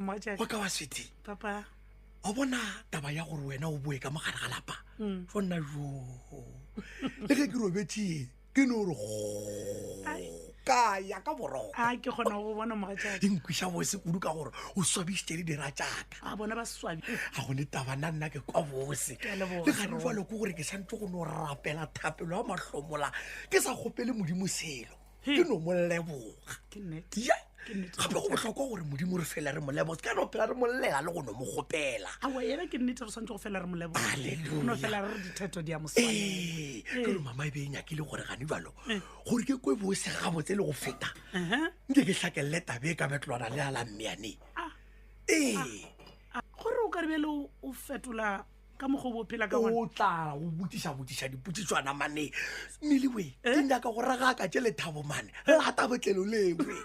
Mogatšaka. Wa ka wa sweetie. Papa. Wa bona taba ya gore wena o boe ka mogare ga lapa. Fo nna jo. Le ge ke robetše ke no re go ka ya ka boroko. A ke kgona go bona mogatšaka. E nkwiša bose kudu ka gore o swabišitše le dira tšaka. A bona ba swabi. Ga go ne taba nna nna ke kwa bose. Ke a leboga, Le gane Serone. jwalo ke gore ke santse go no rapela thapelo ya mahlomola ke sa kgopele modimo selo. Ke no mo leboga. Ke nnete. Ya. Ke nnete. Gape go bohlokwa gore modimo re fele re mo leboga. Se ka no phela re mo llela le go no mo kgopela. Aowa yena ke nnete re swanetše go fela re mo leboga. Hallelujah. No fela re re ditheto di a mo swanela. Ee, ke re mama e be e nyakile gore gane jalo gore ke kwe bose gabotse le go feta nke ke hlakelele tabe e ka betlwana le ala mmeane Ah. ee Gore o ka re bjale o fetola ka mokgwa o bo phela ka gona o tla go botsiša botsiša dipotsišwana mane mmele ke nyaka go ragaka tše lethabo mane lata botlelo lewe.